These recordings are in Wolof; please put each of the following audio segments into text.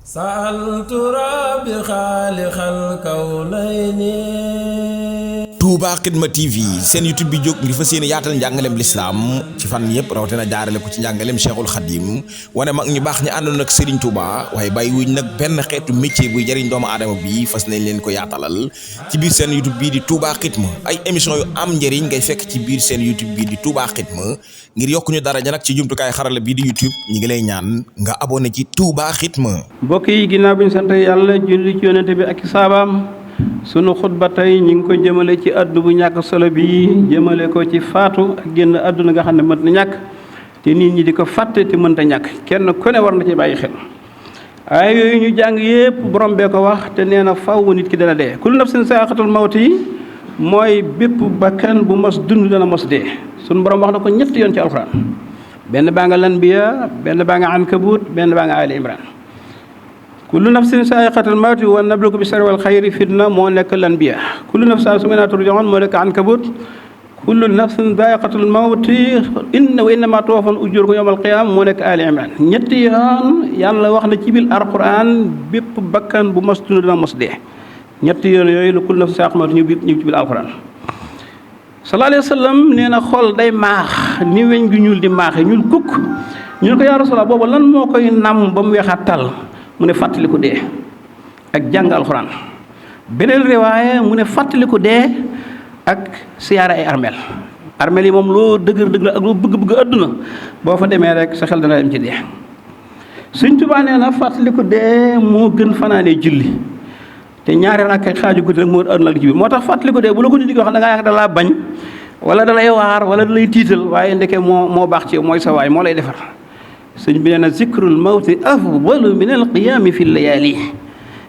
سألت ربي خالق الكونين. Touba Xidma TV seen YouTube bi jóg ngir fas yéene yaatal njàngaleem lislaam ci fan yëpp rawatina jaarale ko ci njàngaleem Cheikhul Khadim wane mag ñu baax ñi àndoon ak Serigne Touba waaye bàyyi wuñ nag benn xeetu métier buy jëriñ doomu aadama bi fas nañ leen ko yaatalal ci biir seen YouTube bii di Touba Xidma ay émission yu am njëriñ ngay fekk ci biir seen YouTube bii di Touba Xidma ngir yokku ñu daraja nag ci jumtukaay xarala bii di YouTube ñi ngi lay ñaan nga abonné ci Touba Xidma. mbokk yi ginnaaw bi ñu sant yàlla julli ci yonente bi ak saabaam sunu xutba tey ñu ngi ko jëmale ci addu bu ñàkk solo bi jëmale ko ci faatu ak génn àdduna nga xam ne mën na ñàkk te nit ñi di ko fàtte te mënta ñàkk kenn ku ne war na ci bàyyi xel ay yooyu ñu jàng yépp borom bee ko wax te nee na faww nit ki dana dee kullu nafsin saaxatul mawti mooy bépp bakkan bu mos dund dana mos dee sunu borom wax na ko ñetti yoon ci alxuraan benn baa nga Anbiya benn baa nga Ankabut benn baa nga Ali Imran kullu nafsin saa'iqatul mawti wa nabluukum bis-sharri wal xayri fitna moo nekk Anbiya kullu nafsin summa ilaa turja'uun moo nekk Ankabut kullu nafsin zaa'iqatul mawti wa innamaa tuwaffawna ujuurakum yawmal qiyaama moo nekk Ali Imran ñetti yoon yàlla wax na ci biir alquran bépp bakkan bu mos dund dana mos dee ñetti yoon yooyu la kullu nafsin saa'iqatul mawti ñu ci biir alquran sallallahu alayhi wa sallam nee na xol day maax ni weñ gi ñuul di maaxe ñuul kukk ñu ne ko yaa Rasulallah boobu lan moo koy nam ba mu weexaat tal mu ne fàttaliku dee ak jàng alxuraan beneen riwaaye mu ne fàttaliku dee ak siyaara ay armeel yi moom loo dëgër la ak loo bëgg àdduna boo fa demee rek sa xel dana dem ci dee Sëñ Tuubaa nee na fàttaliku dee moo gën fanaanee julli te ñaari rakk xaaju guddi rek moo àdduna ak ci biir moo tax fàttaliku dee bu la ko nit di wax da ngaa yaakaar da laa bañ wala da lay waar wala da lay tiital waaye ndeke moo baax ci mooy sa waay moo lay defar sëñ bi nee na zikrul mawti afdalu min al qiyaami fi layaali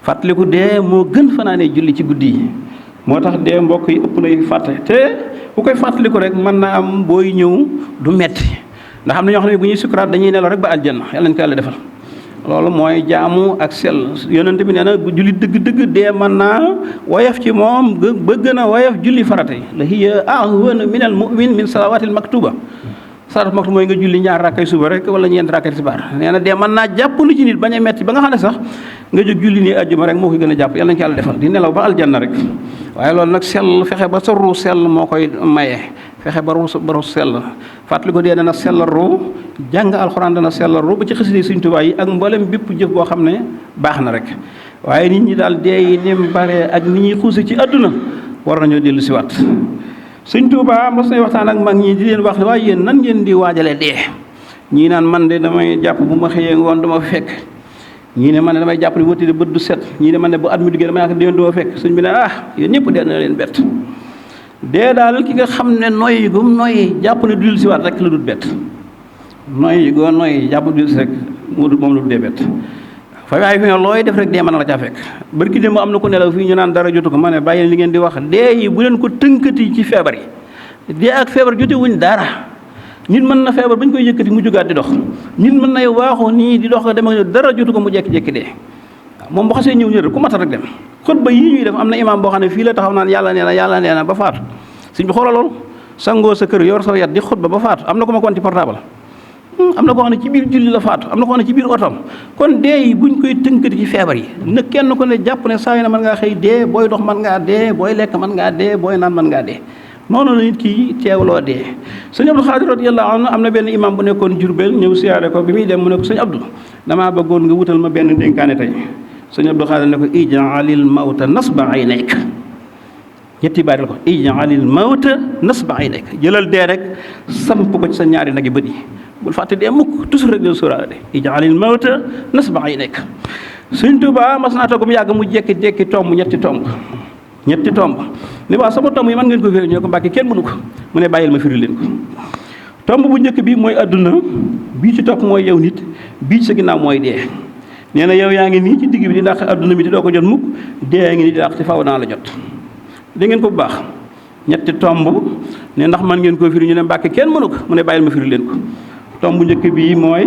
fàttaliku dee moo gën fanaanee julli ci guddi yi moo tax dee mbokk yi ëpp nay fàtte te bu koy fàttaliku rek mën na am booy ñëw du metti ndax am na ñoo xam ne bu ñuy sukuraat dañuy nelaw rek ba aljanna yàlla nañ ko yàlla defal loolu mooy jaamu ak sell yonent bi nee na bu julli dëgg dee mën naa woyof ci moom ba gën a woyof julli farata yi la hiya ahwana min al mu'min min salawaatil maktuba salaat maktuba mooy nga julli ñaar rakkay suba rek wala ñeent rakkay tisbaar nee na dee mën naa jàpp lu ci nit bañ a metti ba nga xam ne sax nga jóg julli nii àjjuma rek moo koy gën a jàpp yàlla nañ ko yàlla defal di nelaw ba aljanna rek waaye loolu nag sell fexe ba sa ruu sell moo koy maye fexe ba ru sell fàttali ko dee dana sellal ruu jàng alxuraan dana sellal ruu ba ci xasida Sëñ Tuubaa yi ak mboolem bépp jëf boo xam ne baax na rek waaye nit ñi daal dee yi ni mu bare ak ni ñuy xuuse ci àdduna war nañoo dellu si waat Sëñ Tuubaa mos nay waxtaan ak mag ñi di leen wax ne waaye yéen nan ngeen di waajale dee ñii naan man de damay jàpp bu ma xëyee ngoon du ma fekk ñii ne man ne damay jàpp ne wëtti de bët du set ñii ne man ne bu at mi duggee damay yaakaar déwén du ma fekk sëñ bi ne yéen ñëpp dee na leen bett dee daal ki nga xam ne noyyi gum noyyi jàpp ne dul si waat rek la dul bett noyyi goo noyyi jàpp dul si rek moom la dee bett fa waaye fi ne looy def rek dee mën na la caa fekk barki démb am na ko nelaw fii ñu naan dara jotu ko ma ne bàyyi li ngeen di wax dee yi bu leen ko tënkati ci feebar yi dee ak feebar jote wuñ dara nit mën na feebar bañ koy yëkkati mu jógaat di dox nit mën na waaxu nii di dox nga dem ak dara jotu ko mu jekki-jekki dee waaw moom bu xasee ñëw rek ku matal rek dem xutba yii ñuy def am na imaam boo xam ne fii la taxaw naan yàlla nee na ba faatu suñ bi xoolal lool sangoo sa kër yor sa yat di xutba ba faatu am na ko ma ko ci portable am na koo xam ne ci biir julli la faatu am na koo xam ne ci biir otoom kon dee yi buñ koy tënkati ci feebar yi na kenn ko ne jàpp ne saa yu ne mën ngaa xëy dee booy dox mën ngaa dee booy lekk mën ngaa dee booy naan mën ngaa dee noonu la nit ki teewloo dee sëñ Abdou Xaadir radiyallahu anhu am na benn imam bu nekkoon Jurbel ñëw siyaare ko bi muy dem mu ne ko sëñ Abdou damaa bëggoon nga wutal ma benn dénkaane tey sëñ Abdou Xaadir ne ko ij'alil mawta nasba aynayk ñetti baatal ko ij'alil mawta nasba aynayk jëlal dee rek samp ko ci sa ñaari nag yi bët yi bul fàtte dee mukk toujours rek del sóoraale de ij'alil mawta nasba aynayk Sëñ Tuubaa mas naa toog mu yàgg mu jekki tomb ñetti tomb ne waaw sama tomb yi man ngeen ko firi ñoo ko Mbàkke kenn mënu ko mu ne bàyyil ma firi leen ko tomb bu njëkk bi mooy adduna bii ci topp mooy yow nit bii ci sa ginnaaw mooy dee nee na yow yaa ngi nii ci digg bi di dàq adduna bi te doo ko jot mukk dee yaa ngi nii di dàq te faaw naa la jot da ngeen ko bu baax ñetti tomb ne ndax man ngeen ko firi ñu ne Mbàkke kenn mënu ko mu ne bàyyil ma firi leen ko tomb bu njëkk bii mooy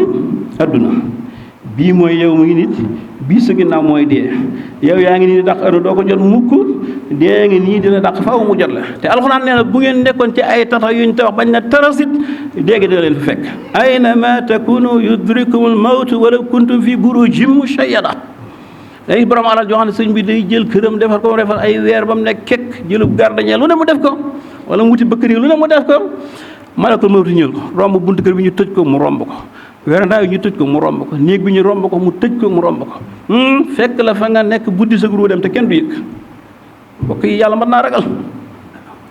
adduna bii mooy yow mu ngi nit bii sa ginnaaw mooy dee yow yaa ngi nii di dàq adduna doo ko jot mukk dee ngi nii dina dàq faaw mu jot la te alxuraan nee na bu ngeen nekkoon ci ay tata yuñ te wax bañ na tarasit dégg dina leen fa fekk aynama takunu yudrikumul mawtu walaw kuntum fi burujin mushayyada day borom alal joo xam ne sëñ bi day jël këram defar ko defar ay weer ba mu nekk kekk jëlub gardien lu ne mu def ko wala mu wuti bëkkëri lu ne mu def ko malakul mawti ñëw ko romb buntu kër bi ñu tëj ko mu romb ko weerandaa yi ñu tëj ko mu romb ko néeg bi ñu romb ko mu tëj ko mu romb ko fekk la fa nga nekk buddi sa guru dem te kenn du yëg mbokk yi yàlla mën naa ragal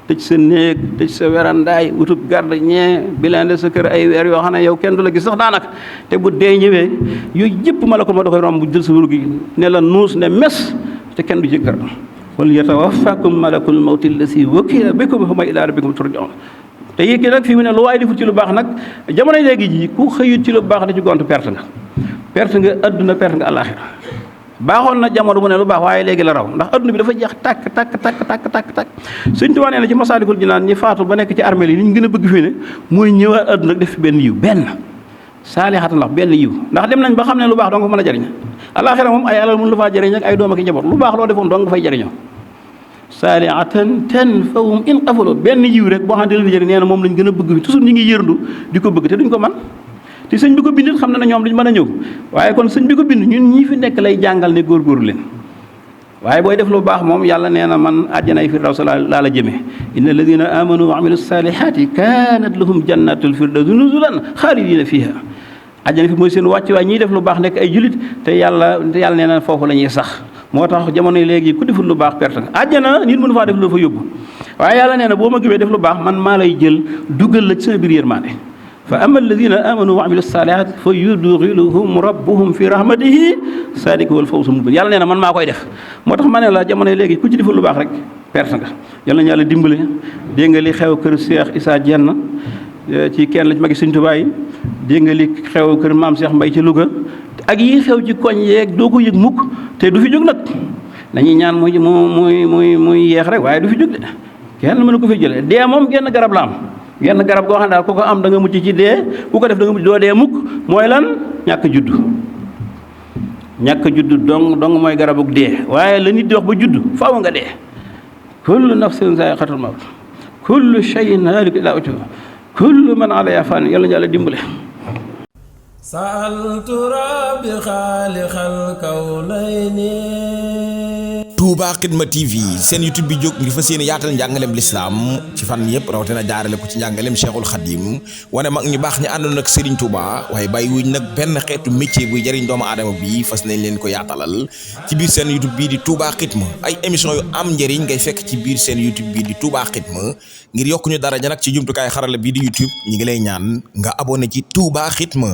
tëj sa néeg tëj sa werandaay wutub gardien bilende sa kër ay weer yoo xam ne yow kenn du la gis sax daanaka te bu dee ñëwee yooyu yëpp malakul ma da koy romb jël sa wuru gi ne la nuus ne mes te kenn du jëkkër qul yatawaffakum malakul mawti allasi wakkila bikum summa ilaa rabbikum turja'uun te yëkki nag fi mu ne lu waay defut ci lu baax nag jamono léegi ji ku xëyut ci lu baax da ci gontu perte nga adduna perte nga àllaaxira baaxoon na jamono bu ne lu baax waaye léegi la raw ndax adduna bi dafa jeex tàkk Sëñ Tuubaa nee na ci Masaalikul Jinaan ñi faatu ba nekk ci armeel yi li ñu gën a bëgg fii ne mooy ñëwaat adduna def fi benn yiw benn saalihatan ndax benn yiw ndax dem nañ ba xam ne lu baax doo nga fa mën a jariñ àllaaxira moom ay alal mën la faa jariñ ak ay doom ak njaboot lu baax loo defoon doo nga fay jariñoo saalihatan tanfa'uhum in qafalu benn yiw rek boo xam ne leen di jëriñ nee na moom lañ gën a bëgg fi toujours ñi ngi yërndu di ko bëgg te duñ ko man te sëñ bi ko bind xam na ne ñoom duñ mën a ñëw waaye kon sëñ bi ko bind ñun ñii fi nekk lay jàngal ne góorgóorlu leen waaye booy def lu baax moom yàlla nee na man àjjanay firdaws laa la jëme inna alladina amanu wa amilu salihati kanat lahum jannatul firdaws nuzulan xaalidina fiha àjjana fi mooy seen wàcc waaye ñiy def lu baax nekk ay julit te yàlla nee na foofu la ñuy sax moo tax jamono léegi ku deful lu baax perte nga àjjana nit mënu faa def lu fa yóbbu waaye yàlla nee na boo ma gëmee def lu baax man maa lay jël dugal la ci sama biir yërmaande fa ama alladina amanu wa amilu salihat fa yudxiluhum rabbuhum fi rahmatihi sadika wal fawzul mubin yàlla nee na man maa koy def moo tax ma ne la jamono léegi ku ci deful lu baax rek perte nga yàlla na yàlla dimbale dégg nga li xew kër Cheikh Issa Diène ci kenn la ci magi Sëñ Tuubaa yi dégg nga li xew kër maam Cheikh Mbay ci Louga ak yi xew ci koñ yeeg doo ko yëg mukk te du fi jóg nag dañuy ñaan muy yeex rek waaye du fi jóg de kenn mënu ko fi jëlee dee moom genn garab la am genn garab goo xam ne daal ku ko am da nga mucc ci dee ku ko def da nga mucc doo dee mukk mooy lan ñàkk juddu dong mooy garabuk dee waaye la nit di wax ba juddu faaw nga dee kullu nafsin zaa'iqatul mawt kullu shay'in haalikun illaa wajhahu kullu man alayhaa faan yàlla na yàlla dimbale sa'altu rabbi xaaliqal kawnayni Touba Xidma TV seen YouTube bi jóg ngir fas yéene yaatal njàngaleem lislaam ci fan yëpp rawatina jaarale ko ci njàngaleem Cheikhul Khadim wane mag ñu baax ñi àndoon ak Serigne Touba waaye bàyyi wuñ nag benn xeetu métier buy jëriñ doomu aadama bi fas nañ leen ko yaatalal ci biir seen YouTube bii di Touba Xidma ay émission yu am njëriñ ngay fekk ci biir seen YouTube bii di Touba Xidma ngir yokk ñu daraja nag ci jumtukaay xarala bii di YouTube ñi ngi lay ñaan nga abonné ci Touba Xidma.